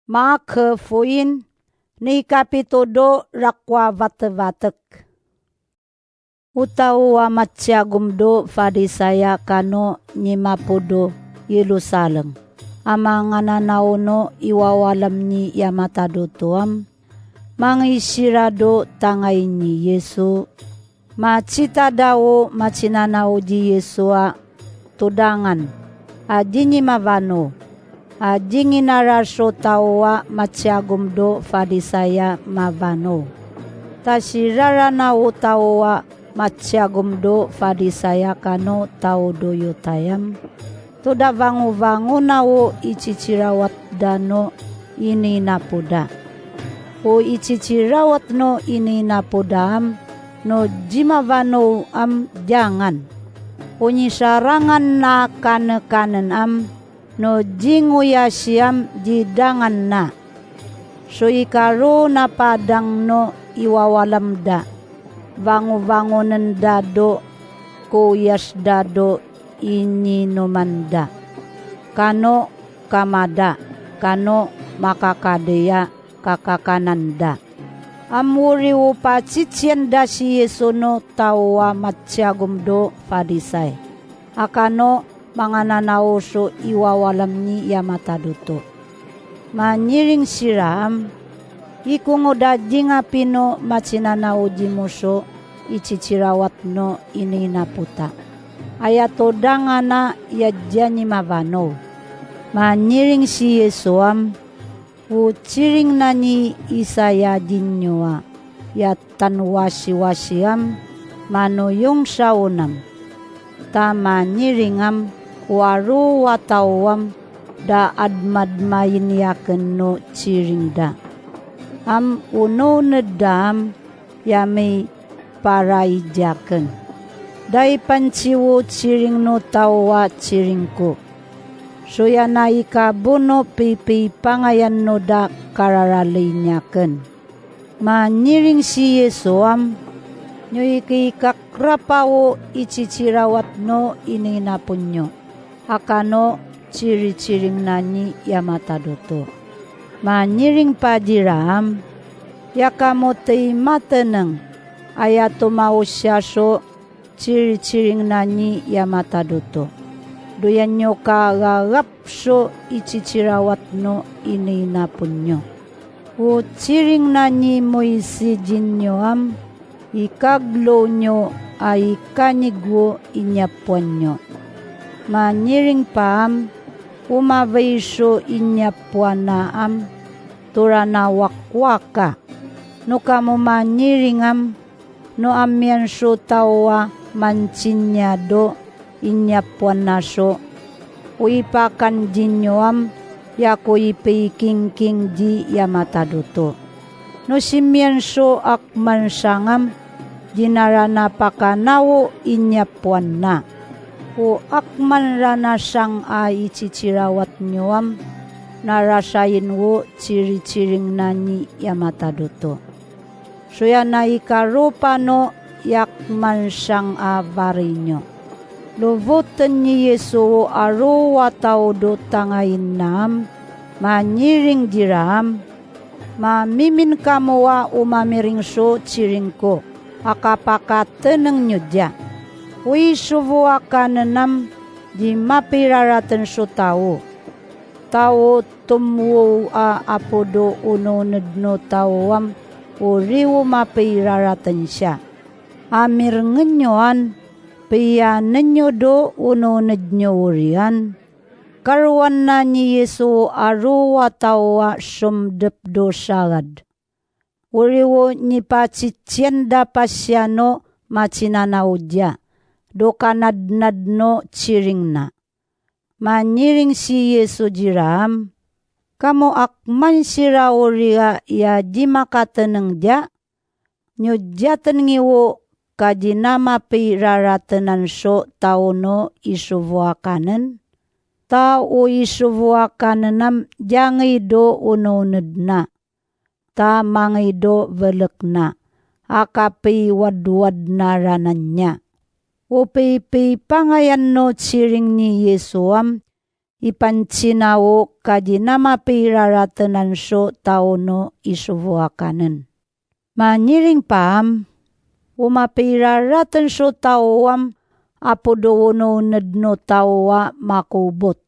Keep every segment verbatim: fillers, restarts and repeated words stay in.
Maake foin, ni kabitodo rakoa vatevatek. Utaua ma tiakumdo Farisaia kano nimabodo Ierusalem, a manga nanao no i wawalam ni iamatadotoam, manga i tira do tangain Iesu, ma ti tadao ma ti nanao di Iesu a todangan, a dingi ma wano, a dingi n ara totaua ma tiakumdo Farisaia ma wano. Tatirarana otaua ma tiakumdo Farisaia kano taudo Iutaeam. Toda wangowangona o ititirawatda no ininaboda. O ititirawat no ininabodaam, no dimawanou am dangan. O ni tarangan na kanekanen am, no dingoiatiam di dangan na. Tio i karo na badang no i wawalamda, wangowangonenda do, koiasda do i ninomanda. Kano kamada, kano makakadeia kakakananda. Am uri o batitienda ti Iesu no taua ma tiakumdo Farisai, a kano manga nanao tio i wawalam ni iamatadoto. Ma n iring tiraam, i kungoda dingabi no ma ti nanao di moto ititirawat no ininabota. Aia todangana i a diani ma wanou. Ma n iring ti Iesu am, o tiring nani Itiaia dinnoa, i a tanwatiwatiam, ma noyong taonam. Ta ma n iring am, o aroa tauam, da admadmaineaken no tiringda. Am ononedda am, i a mei baraidiaken. Dai banti o tiring no taua tiringko. Tio i a na i kabono beibei bangaian no da kararaleineaken. Ma n iring ti Iesu am, n oi kikakraba o ititirawat no ininabonio. A kano tiritiring nani iamatadoto. Ma n iring badira am, i a kamotei mateneng, aia tomaotia tio tiritiring nani iamatadoto. Doian nio kagagab tio ititirawat no ininabonio. O tiring nani moiti dinnoam, i kaglou nio ai kaniku i niabuan nio. Ma n iring baam, o mawei tio i niabuana am, torana wakwaka. No kamo ma n iring am, no amian tio taua man tinniado i niabuana tio. O i bakan dinnoam, i a koi beikingking di iamatadoto. No ti mian tio akman tiangam, di n ara na bakanao i niabuana. O akman rana tiang a ititirawat nioam, n ara tain o tiritiring nani iamatadoto. Tio i a na i karoba no i akman tiang a warei nio. Roboten Iesu o aroa taudo tangain naam, ma n iring diraam, ma mimin kamoa o mamiring tio tiringko, a kabwaka teneng n otia. O i tiubuakanen am, di mabei raraten tio tao. Tao tom uou a abodo ononed no taoam, o riu mabei raraten tia. A miringinio an, beianen odo ononed nio urian. Karuan nani Iesu aroa taua tiom debdo salad. O riu ni batitienda batiano ma ti nanao otia, do kanadnad no tiring na. Ma n iring ti Iesu diraam, kamo akman tira uria i a di makateneng tia? N otia tenengiu, kadi na mabei raratenan tio tao no i tiubuakanen? Ta o i tiubuakanen am, i a ngeido ononed na. Ta mangeido welek na, a kabei wadwad na ranan ia. O beibei bangaian no tiring ni Iesu am, ibantina o katinamabeiraraten anso taono i tubuakanen. Ma niring bwa am umabeiraraten so taoam a bodo onouned no taoa ma kobot.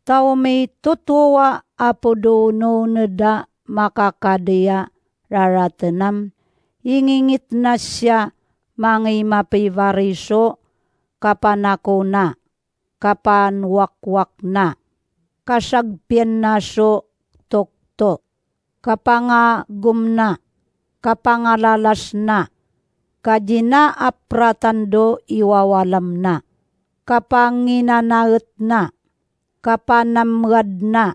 Tao mai totoa a bodo onouned a makakadeia raratenam, ingingit natia mangei mabeiwariso, kabwanakouna, kabwanuakuakna, katakbiannaso tokto, kabwangakumna, kabwangalalasna, katinaabratan do i wawalamna, kabwanginanaetna, kabwanamwadna,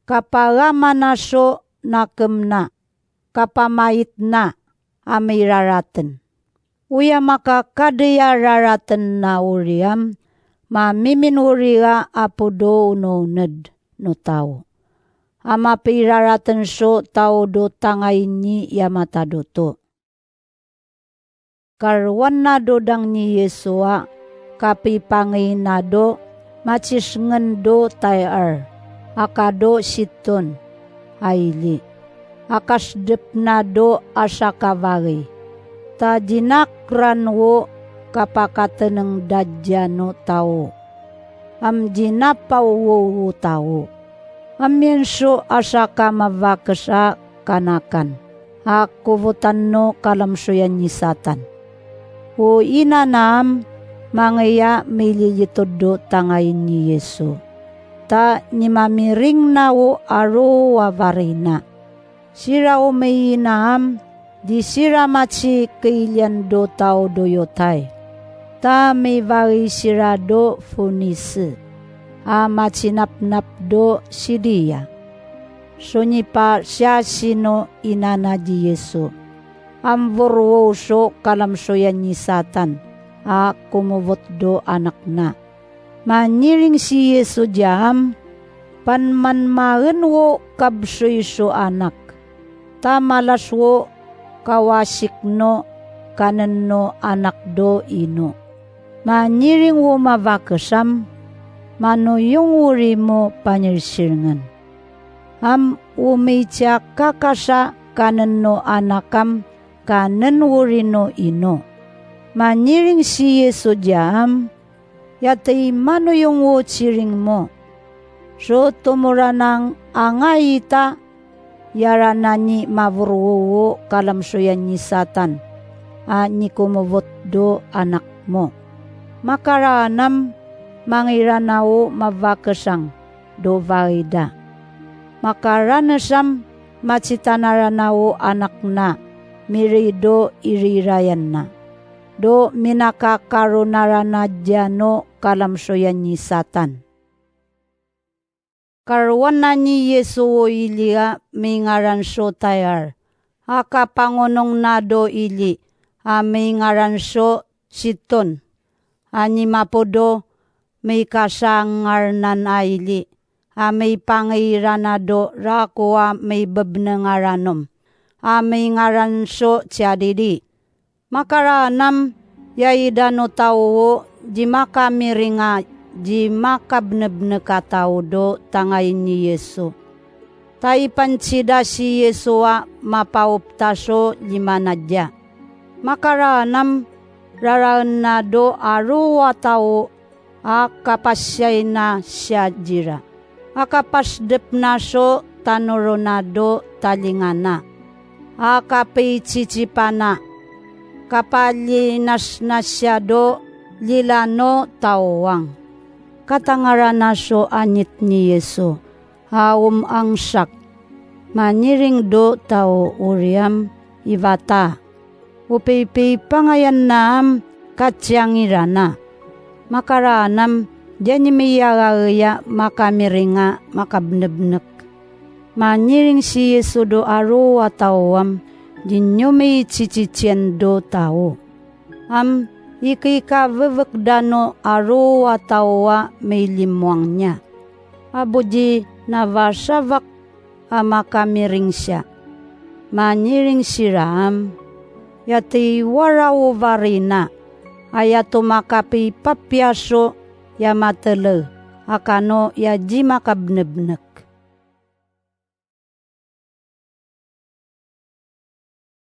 kabwaamanaso nakemna, kabwamaitna, ami raraten. Uia makakadeia raraten na uriam, ma mimin uria a bodo onouned no tao. A mabeiraraten so tao do tangaini i a matadoto. Karuanna do dang ni Iesu a kabibangeinna do matisngen do Tair, a kado Titon, aili, a katibna do a tia kawarei, tatinakran o kabwakatenengdaia no tao, am tinabwauou o tao. Am mianto a tia kamwawaketi a kanakan, a kobotan no kalamtoian ni Tatan. O inanam mwangaia mai liliton do tangain Iesu. Ta ni mamiringna o aroa wareina. Tira o mai inam, ti tira mati keirian do tao do Iotai. Ta mai warei tira do Foniti, a matinabnab do Tiria. Toni bwa tiati no inana Iesu. Am woro uoso kalamtoian ni Tatan, a komobot do anakna. Ma niring ti Iesu te am, bwa man mwaen o kabutioti anak. Ta malati o kawatik no kanen no anak do ino. Ma niring o mwawaketi am, ma noiong uri mo bwaniritiringen. Am umei te kakatia kanen no anakam, kanen uri no ino. Ma niring ti Iesu te am, I a tei manoiong o tiring mo. Ti tomora nang angaita, I a rana ni maworo uou o kalamtoian ni Tatan, a ni komobot do anak mo. Ma karanam, mwangaira nao mwawaketi ang, do wareida. Ma karaneti am, matitanara nao anakna, mirei do iriraeanna. Do minakakaronaranaia no kalamtoian ni Tatan. Karuanna ni Iesu o Iria, mai ngaran Totair. A kabwangonong na do Iri, a mai ngaran Titon. A ni mabodo, mai katangarnan airi, a mai bwangaira na do rakoa mai bebwenengaranom, a mai ngaran Tiariri. Ma karanam, I a ira no tao o, ti makamiringa, ti makabwenebweneka tao do tangain Iesu. Tai bwa n tira ti Iesu a mwabaobwatato rimwanaia. Ma karanam, raraenna do aroa tao, a kabwatiainatia ira. A kabwatitebwanato tanorona do taringana. A kabeititibwana. Kabwarinatinatia do rira no tao ang. Katangaranato anit ni Iesu. A um ang tiak. Ma niring do tao uriam I wata. Ubeibei bwa ngaia n am katiangirana. Ma karanam, I a ni mei araia makamiringa makabwenebwenek. Ma niring ti Iesu do aroa taoam, ti n omei tititian do tao. Am ikika wewek dano aroa taoa mai rimoangia. A boti na wasawak a makamiringtia. Ma niring tiraam, I a tei wara o warina, a I a tomakabei bwabwato, I a mwatereu, akanoia rimwa kabunebuneke.